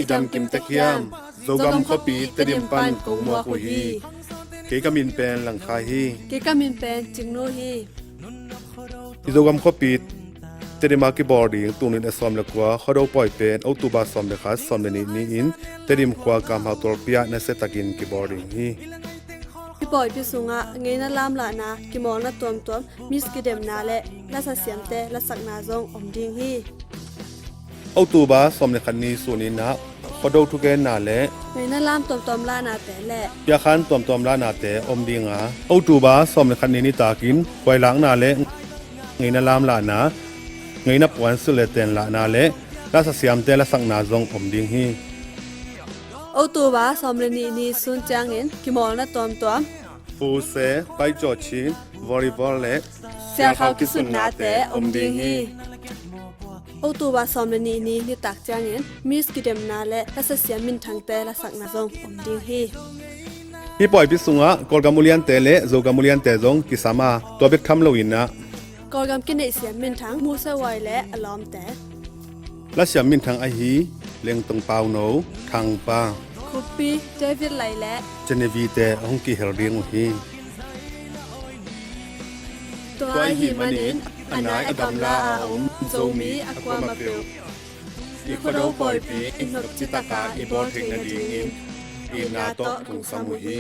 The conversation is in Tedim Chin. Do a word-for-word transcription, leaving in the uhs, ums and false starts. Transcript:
Dam kim tek hiam? Zogam khuapi Tedim pan kong muak uh hi. Kei ka min pen Langkhai hi. Kei ka min pen Cingnu hi. I Zogam khuapi Tedim a kibawl ding tul nih le sawm le kua Khuado pawi pen October sawm le khat, sawm le nih ni-in Tedim khua Kamhau tualpi ah nasiatakin kibawl ding hi. Hih pawipi sungah ngeina lamlahna, kimawlna tuamtuam, Miss kidemna le lasa siamte lasakna zong om ding hi. October sawm le khat ni sunin ah Khuado thugenna le ngeina lam tuamtuam lahnate le piakhan tuamtuam lahnate om ding a, October sawm le khat ni nitakin khuailakna le ngeina lamlahna, ngeina puan silh le ten lahna le lasa siamte lasakna zong om ding hi. October sawm le nih ni sun ciangin kimawlna tuamtuam, fuse, paicawchin, volleyball le sialkhau kisunnate om ding hi. October sawm le nih ni nitak ciangin Miss kidemna le lasa siam minthangte lasakna zong om ding hi. Hih pawipi sungah Kawlgam uliante le Zogam uliante zong kisam a, tua bek tham loin ah Kawlgam kineihsiam minthang Musa Wai le a lawmte, lasiam minthang ahi Lengtong Pauno, Thangpa, Khuppi, David Lai le Genevieve te hong kihel ding uh hi. Tua ahih manin a nai a gamla a om Zomi a kuamah peuh i Khuado pawipi nopci taka i bawl theih nadingin itna tawh kong sam uh hi.